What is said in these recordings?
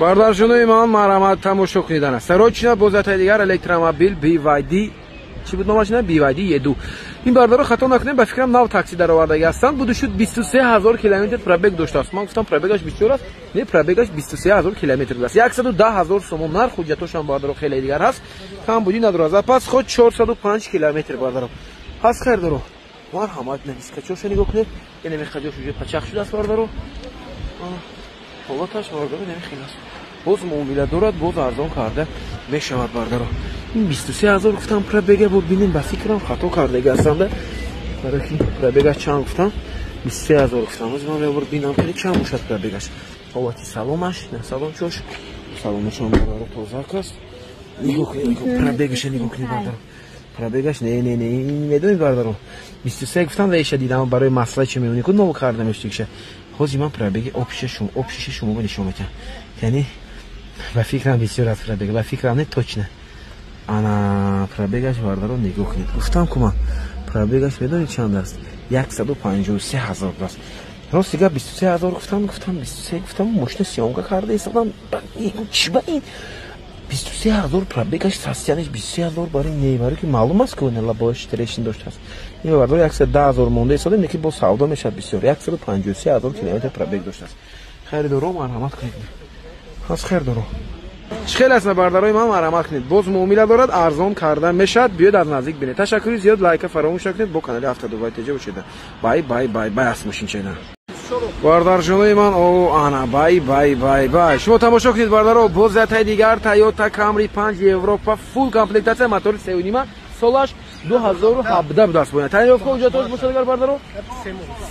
Бардаржонои ман, марҳамат, тамошо кунед. Ана, срочно боз ятаи дигар электромобил BYD. Чӣ буд номаш? На, BYD E2. Ин бардаро хато накунем, ба фикрам, нав такси даровардаги ҳастанд. Буду шуд, 23 000 километр пробег доштааст. Ман гуфтам, пробегаш бисёр аст, не, пробегаш 23 000 километр будааст. 110 000 сомон нарх. Ҳуҷҷатошам, бардаро, хеле дигар ҳаст, камбудӣ надорад. Запас ход 405 километр, бардаро, ҳаст. Хайрдоро, марҳамат, дискачоша нигоҳ кунед. Инами хаҷош уже пачақ шудааст, бардаро. Ҳолаташ, бардаро, нами хел аст. Боз муомила дорад, боз арзон карда мешавад, бардаро. Ин 23 000 гуфтам пробега буд, бинем, ба фикрам, хато кардаги ҳастанда, барои ки пробега чанд гуфтам? 23 000 гуфтам. Оз ман мебур бинам, ки чанд бошад пробегаш. Ҳолати саломаш, салончош, салонашон, бардаро, тозак аст. Нигоҳ кунед, пробегаша нигоҳ кунед, бардаро, пробегаш. Не, не, не, медонед, бардаро, 23 гуфтам ва иша дидам, барои масъала чи мемонӣ ку нов карда мештигиша. Ҳозир ман пробеги общиша шумо нишон метиҳам. Яъне, ба фикрам, бисёр аст пробег, ба фикрам не, точно. Ана пробегаш, бардаро, нигоҳ кунед. Гуфтам ку ман, пробегаш медонед чанд аст? 153 000 аст. Рости гап, 23 000 гуфтам, гуфтам 23 гуфтам, мошина съёмка карда истодам. Чӣ ба ин 23 000 пробегаш, состояниеш 23 000 барои не, барои ки маълум аст, ки лабош трещин доштааст. Ин, бардаро, 110 000 монда истодем, лекин боз савдо мешавад бисёр. 153 000 километр пробег доштааст. Хайрдоро, марҳамат кунед. Ҳаст, хайрдоро. Чӣ хел аст, бардарои ман? Марҳамат кунед, боз муомила дорад, арзон карда мешавад. Биёед, аз наздик бинед. Ташаккури зиёд, лайка фаромӯш накунед, бо канали Автодубай теҷа бошед. Бай, бай, бай, бай аст мошинчаина. Бардаржонои ман, о, ана, бай, бай, бай, бай, шумо тамошо кунед, бардаро. Боз ятаи дигар Тойота Камри 5 Европа, фулл комплектация, мотори сеюнима, солаш 2017 будааст. Бояд тонировка, ҳуҷҷатош бошад агар, бардаро,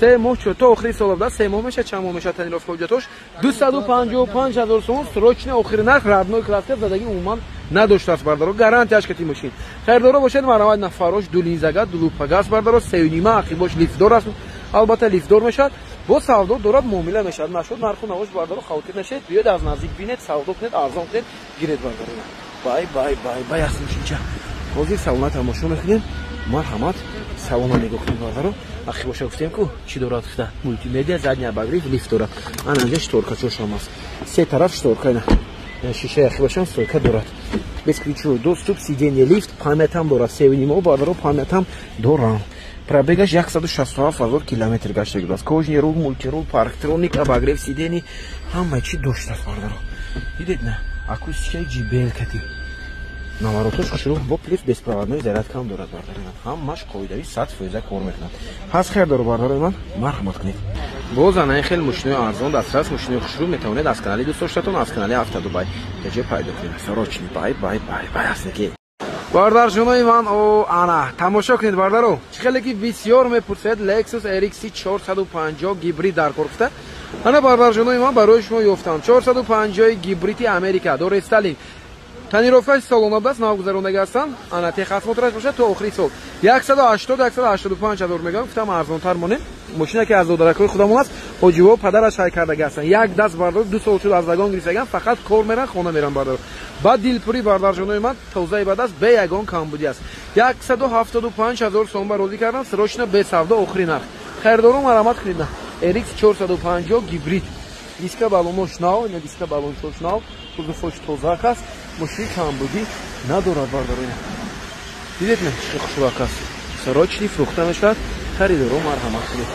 3 моҳ чо то охири сол буда, 3 моҳ мешавад, чанд моҳ мешавад. Тонировка, ҳуҷҷатош, 255 000 сомон срочно, охири нарх. Родной краска задагӣ умуман надоштааст, бардаро, гарантияш кати мошин. Хайрдоро бошед, марҳамат. Нафарош ду линзага, ду лупагаз, бардаро, сеюнима, ақибош лифтдор аст, албатта лифтдор мешавад. Боз савдо дорад, муомила мешавад. Нашуд нарху навош, бардаро, хавотир нашед. Биёед, аз наздик бинед, савдо кунед, арзон кунед, гиред, бардаро. Бай, бай, бай, бай аст мошинча. Ҳозир салона тамошо мекунем. Марҳамат, салона нигоҳ кунед, бардаро. Ақибоша гуфтем ку чӣ дорад гуфта: мултимедия, задний обогрев, лифт дорад. Ана инҷа шторкачошам аст, се тараф шторка, ина шишаи ақибашам стойка дорад, бесключевой доступ, сиденье, лифт, памятам дорад, сеюнима, бардаро, памятам дорам. Пробегаш 167 ҳазор километр гаштаги будааст. Кожаный руль, мультируль, парктроник, обогрев сидений, ҳама чӣ доштааст, бардаро. Дидед на, акустикаи JBL кати, наворотош хушрӯ, бо плюс беспроводной зарядкам дорад, бардари ман. Ҳамаш қоидави, 100% кор мекунад. Ҳаст, хер дору, бардарои ман, марҳамат кунед. Боз ана ин хел мошинои арзон дастрас, мошинои хушрӯ метавонед аз канали дӯстдоштатон, аз канали Автодубай таҷа пайдо кунед. Срочный, бай, бай, бай, бай аст ки. Бардаржонои ман, о, ана тамошо кунед, бардаро. Чӣ хеле ки бисёр мепурсед, Lexus RX 450 гибрид дар кор гуфта. Ана, бардаржонои ман, барои шумо ёфтам 450 гибриди Америка до рестайлинг. Тонировкаи салона будааст, навгузарондагӣ ҳастанд. Ана техосмотраш бошад то охири сол. 180, 185 ҳазор мегӯям, гуфтам арзонтар монем. Мошина ки аз додаракҳои худамон аст, ҳоҷиво падараш ҳай кардагӣ ҳастанд. Як даст, бардор, 2 сол шуд аз дагон гирифтаган, фақат кор меран, хона меран, бардор. Ба дилпурӣ, бардаржонои ман, тозаи бад аст, бе ягон камбудӣ аст. 175 ҳазор сом ба розӣ кардам, срочно, бе савдо, охири нарх. Хайрдоро, марҳамат кунед. RX 450 гибрид, диска балонош нав, ина диска балончош нав, кузовош тозак аст, мошини камбудӣ надорад, бардароина. Дидед на, чӣ хушрӯак аст. Срочный фурӯхта мешавад. Харидоро, марҳамат кунед.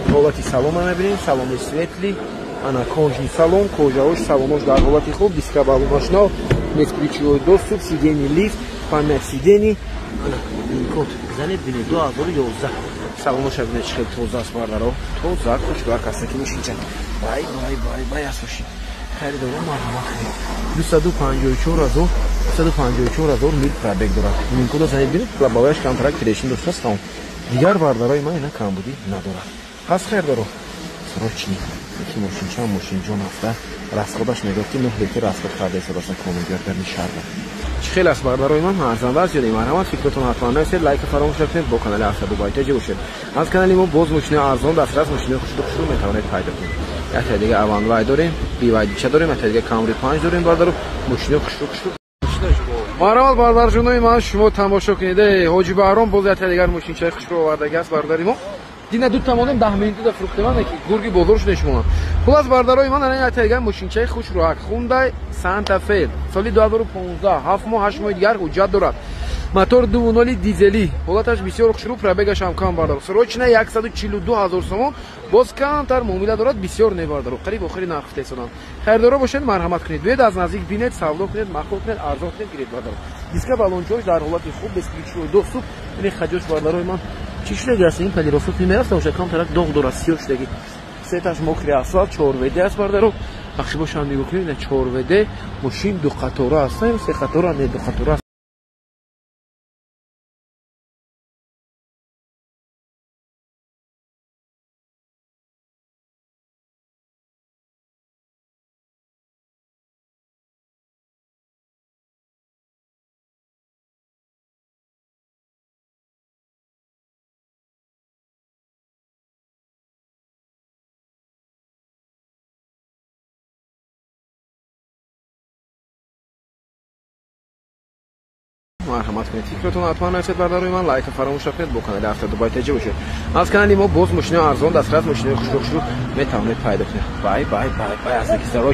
Ҳолати салона мебинем, салони светлый, ана кожаный салон, кожаош, салонош дар ҳолати хуб, диска балонош нав, бесключевой доступ, сиденье, лифт, память сидений. Ана код занед, бинед, 2011. Салоноша бинед, чӣ хел тоза аст, бардаро, тоза, хушрӯак аст ки мошинча. Бай, бай, бай, бай аст мошин. Харидоро, марҳамат кунед. 254 ҳазор, 254 000 мил пробег дорад. Минкода занед, бинед, лобоваяш камтарак трещин доштааст, тамом. Дигар, бардарои ман, ина камбудӣ надорад. Ҳаст, хайрдоро, срочный. Ки мошинча мошинҷон аста, расходаш мегӯяд, ки 9 литр расход карда истодааст комилгар дар шаҳрда. Чӣ хел аст, бардарои ман, арзанда аст ё не? Марҳамат, фикротон ҳатман нависед, лайка фаромӯш накунед, бо канали Автодубай теҷа бошед. Аз канали мо боз мошинои арзон дастрас, мошинои хушрӯ хушрӯ метавонед пайдо кунед. Якта дига Аванвай дорем, BYD дорем, якта дига Камри 5 дорем, бардаро, мошинои хушрӯ хушрӯ. Марҳамат, бардарҷонои ман, шумо тамошо кунед. Ҳоҷи Баҳром боз якта дигар мошинчаи хушрӯ овардаги аст, бардари мо. Дина ду та монем 10 минута фурӯхтем, ки гурги бозор шуда шумо. Хулас бардарои ман, ана ятайган мошинчаи хушрӯак Хундай Санта Фе соли 2015, 7 моҳ 8 моҳи дигар ҳуҷҷат дорад. Мотор 2.0 дизелӣ, ҳолаташ бисёр хушрӯ, пробегаш ҳам кам бардаро. Срочно 142 ҳазор сомон, боз камтар муомила дорад, бисёр не бардаро. Қариб охири нарх фтесонанд. Харидоро бошед, марҳамат кунед. Биёед аз наздик бинед, савдо кунед, маъқул кунед, арзон кунед, гиред бардаро. Диска балончош дар ҳолати хуб, бесключевой доступ. Ини хаҷош бардарои ман чӣ шудаги аст? Ин полировка мерафта бошад, камтарак доғ дорад, сиёҳ шудаги. Сеташ мокрый асфалт, 4 ВД аст бардаро. Бахши бошам нигоҳ кунед, ина 4 ВД, мошин ду қатора аст, се қатора не, ду қатора аст. Марҳамат кунед, фикратон ҳатман нависед бардарои ман, лайка фаромӯш накунед, бо канали Авто Дубай ТЖ бошед. Аз канали мо боз мошинаи арзон, дастрас, мошинаи хушрӯ хушрӯ метавонед пайдо кунед. Бай бай бай бай, аз дикисаро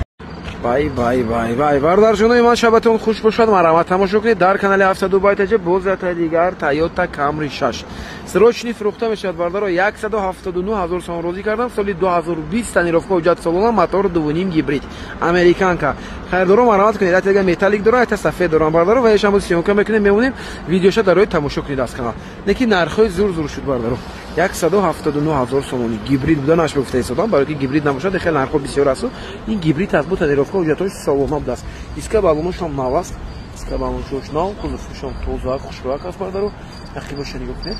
бай бай бай бай. Бародарҷонои ман, шабатон хуш бошад. Марҳамат, тамошо кунед дар канали Авто Дубай ТЖ. Боз ятаи дигар Тойота Камри 6 срочный фурӯхта мешавад бардаро. 179 ҳазор сомон розӣ кардам. Соли 2020, тонировка, ҳуҷҷат солона, мотор 2.5 гибрид, американка. Харидоро марҳамат кунед. Ята дига металлик дорам, ята сафед дорам бардаро, ва ешам съёмка мекунем, мемонем видеоша дарои тамошо кунед аз канал. Неки нархҳои зур зур шуд бардаро. 179 ҳазор сомонӣ, гибрид буданаш гуфта истодам, барои ки гибрид набошад, хеле нархҳо бисёр асту. Ин гибрид аст, бо тонировка, ҳуҷҷатҳои солона будааст. Диска балоношам нав аст, диска балоншош нав, кузовшам тоза, хушрӯак аст бардаро. Ақибоша нигоҳ кунед,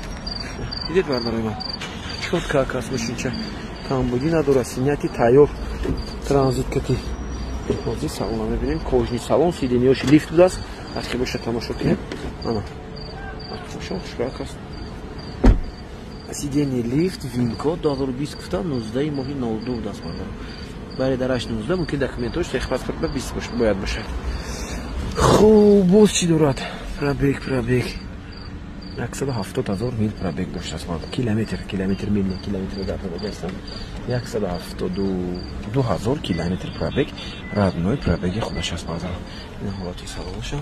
дидед бардарои ман, чётко аст мошинча, камбудӣ надорад, снятый тайёр, транзит кати. Ҳозир салона мебинем, кожаный салон, сиденьёши лифт будааст. Ақибоша тамошо кунед, ана ақибоша хушрӯак аст, сиденье лифт, вин-код. 2020 гуфтам, 19 моҳи 02 будааст бардаро. Бари дараш 19, мумкин документош, техпаспорт ба 20 бояд бошад. Хуб, боз чӣ дорад? Пробег 170 ҳазор мил пробег доштааст, километр, километр, мил не, километр гап задагастам. 172 ҳазор километр пробег, родной пробеги худаш аст бардаро. Ин ҳолати салонашам,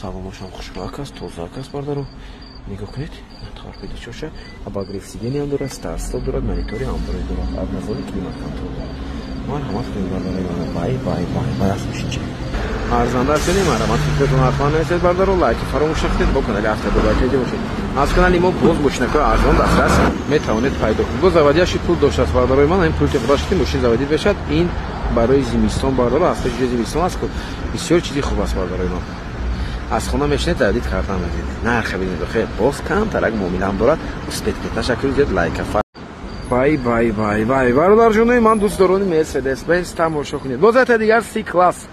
салонашам хушрӯак аст, тозаак аст бардаро. Нигоҳ кунед, торпедочоша, обогрев сиденьям дорад, старт-стоп дорад, монитори Андроид дорад, однозонный климат-контроль дорад. Марҳамат кунед бардарои ман, бай бай бай бай аст мошинча. Арзанда аст, марҳамат, фикратон ҳатман нависед бардаро, лайки фаромӯш накунед, бо канали Авто Дубай ТЖ бошед. Аз канали мо боз мошинакҳои арзон, дастрас метавонед пайдо кунед. Боз заводящий пул доштааст бардарои ман, ин пулти худаш ки мошин заводить мешавад. Ин барои зимистон бардаро, асло ҷои зимистон аст, бисёр чизи хуб аст бардарои ман. Аз хона мешинед, заводить кардан мезед. Нарха бинед, хел боз камтарак муомилаам дорад. Успеть кунед. Ташаккур зиёд, лайка. Бай бай бай бай. Бародарҷонои ман, дӯстдорони Мерседес Бенз, тамошо кунед. Боз ята дигар С класс.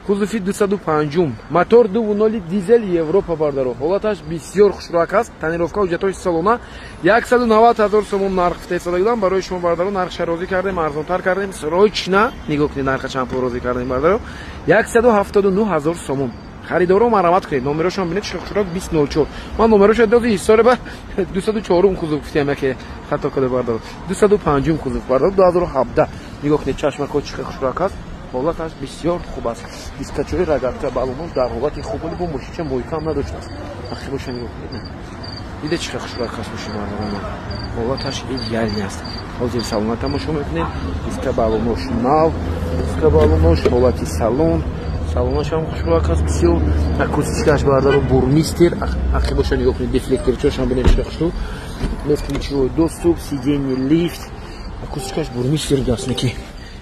Кузови 205, мотор 2.0 дизел, Европа бардаро. Ҳолаташ бисёр хушрӯак аст, тонировка, ҳуҷҷатҳои солона. 190 ҳазор сомон нарх фтесодагидам барои шумо бардаро. Нархша розӣ кардем, арзонтар кардем. Срочно нигоҳ кунед, нарха чанд пул розӣ кардем бардаро. 179 ҳазор сомон. Харидоро марҳамат кунед. Номерошон бинед, хушрӯак 2004. Ман номерошо дози истори ба 204 кузов гуфтем, яке хато карда бардаро. 205 кузов бардаро, 2017. Нигоҳ кунед, чашмакҳо чӣ хушрӯак аст. Ҳолаташ бисёр хуб аст, дискачои рогатка, балонош дар ҳолати хуб, бо мошинча мойкам надоштааст. Ақибоша нигоҳ кунед, дида чӣ хушрӯак аст мошин бардарои, ҳолаташ идеальный аст. Ҳозир салона тамошо мекунем, диска балонош нав, диска балонош, ҳолати салон, салонашам хушрӯак аст бисёр, акустикаш бардаро Бурмистер. Ақибоша нигоҳ кунед, дефлекторчошам бинед чӣ хушрӯ, бесключевой доступ, сиденье лифт, акустикаш Бурмистер даст неки.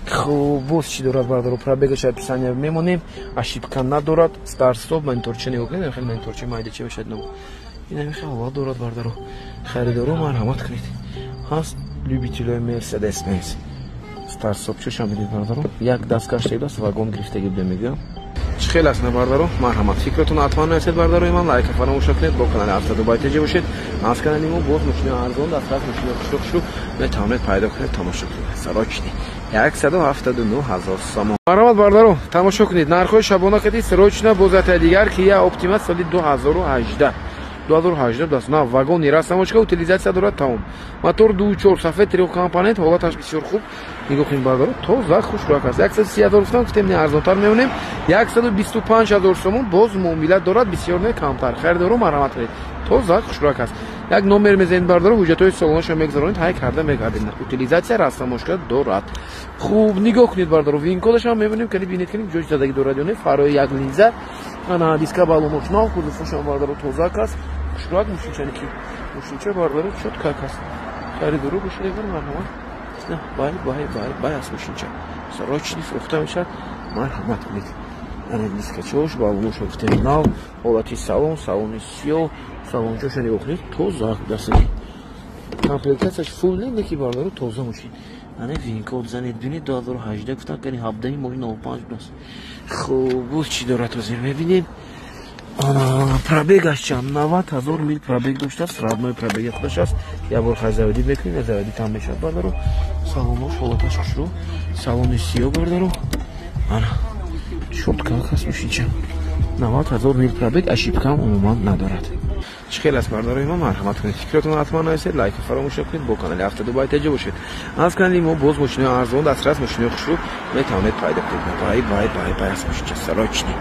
Хуб, боз чӣ дорад бардаро? Пробегаша описание мемонем, ошибка надорад, старт-стоп, мониторча нигоҳ кунед, хеле мониторча майдача мешавад набуд. Ин ҳамин хел ҳолат дорад бардаро. Харидоро марҳамат кунед. Ҳаст любителои Мерседес Бенз. Старт-стоп чошам бинед бардаро, як даст гаштагидаст, вагон гирифтаги буда мегӯям. Чӣ хел аст на бардаро? Марҳамат, фикратон ҳатман нависед бардарои ман, лайка фаромӯш накунед, бо канали Авто Дубай ТЖ бошед. Аз канали мо боз мошинаи арзон, дастрас, мошинаи хушрӯ хушрӯ метавонед пайдо кунед, тамошо кунед. Срочный 179 ҳазор сомон. Марҳамат бардаро, тамошо кунед. Нархҳои шабона кади срочно. Боз ятаи дигар Кия Оптима соли 2018. 2018 даст на вагони растамошка, утилизация дорад, тамом. Мотор 2.4, сафед, трехкомпонент, ҳолаташ бисёр хуб. Нигоҳ кунед, бародаро, тоза, хушрӯяк аст. 130 ҳазор гуфтам, гуфтем не, арзонтар мемонем. 125 ҳазор сомон, боз муомила дорад, бисёр не, камтар. Харидоро, марҳамат кунед. Тоза, хушрӯяк аст. Як номер мезанед, бародаро, ҳуҷҷатҳои салонашро мегузаронед, ҳай карда мегардед. Утилизация, растамошка дорад. Хуб, нигоҳ кунед, бародаро, VIN-кодашам мебинем, кани бинед, кани ҷои задагӣ дорад ё не. Фарои як линза, ана диска, баломош нав, кузовошам, бародаро, тозак аст. Хушрӯяк мошинчане ки мошинча, бародаро, чётко аст. Харидоро бошед, агар, марҳамат. Бай, бай, бай, бай аст мошинча. Срочный фурӯхта мешавад, марҳамат кунед. Ана дискачош, баломош гуфтем нав, ҳолати салон, салони сиёҳ, салончоша нигоҳ кунед, тоза дастаги. Комплектацияш фул не, неки, бародаро, тоза мошин. Ана VIN-код занед, бинед, 2018 гуфтан, кани 17 моҳи 05 будааст. Хуб, боз чӣ дорад, ҳозир мебинем. Ана пробегаш чанд? 90 ҳазор мил пробег доштааст, родной пробеги худаш аст. Як бор хай заводить мекунем, заводить там мешавад, бародаро. Салонош, ҳолаташ хушрӯ, салони сиёҳ, бародаро. Ана чётко аст мошинча. 90 ҳазор мил пробег, ошибкаам умуман надорад. Чӣ хел аст, бародарои мо? Марҳамат кунед, фикротонро ҳатман нависед, лайка фаромӯш накунед, бо канали Автодубай теҷа бошед. Аз канали мо боз мошинои арзон, дастрас, мошинои хушрӯ метавонед пайдо кунед. Бай, бай, бай, бай аст мошинча, срочный.